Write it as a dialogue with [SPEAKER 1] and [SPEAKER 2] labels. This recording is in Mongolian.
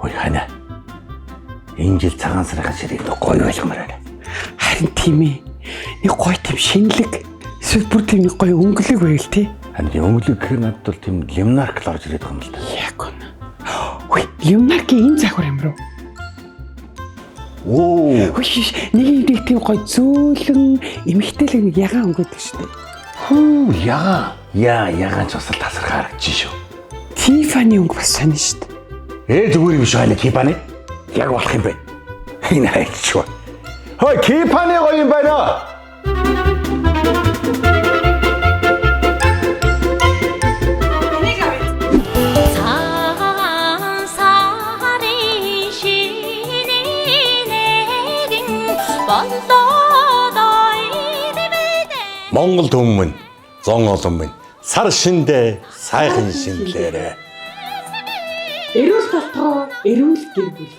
[SPEAKER 1] Хөөе хана. Энэ жил цагаан сарын ширийг нэг гоё болгомоор байна.
[SPEAKER 2] Харин тийм ээ. Нэг гоё тийм шинэлэг эсвэл бүр тийм нэг гоё өнгөлөг байл тий.
[SPEAKER 1] Харин тийм өнгөлөг гэхээр надад бол тийм лимнарк л орж ирээд байгаа юм л да.
[SPEAKER 2] Яг үнэ. Үгүй, Лемнаркийн энэ захвар юм руу.
[SPEAKER 1] Оо.
[SPEAKER 2] Үгүй нэг юм нэг тийм гоё зөөлөн эмэгтэйлэг нэг ягаан өнгөдөг шүү дээ.
[SPEAKER 1] Хүү ягаан. Яа ягаан ч бас л тасархаа харагдчих шүү.
[SPEAKER 2] Тифани өнгө бас сонин шүү дээ.
[SPEAKER 1] Ээ зүгээр юм шиг байна Кипани. Яг болох юм байна. Энэ хайчгүй. Хөөе Кипани гоё юм байна.
[SPEAKER 3] Цагаан сарын шинийн нэгэн боллоо дойдмэдэ.
[SPEAKER 1] Монгол түмэн зон олон минь сар шиндээ сайхан шинлээрэ.
[SPEAKER 2] Эрүүл толгой, эрүүл гэр бүл.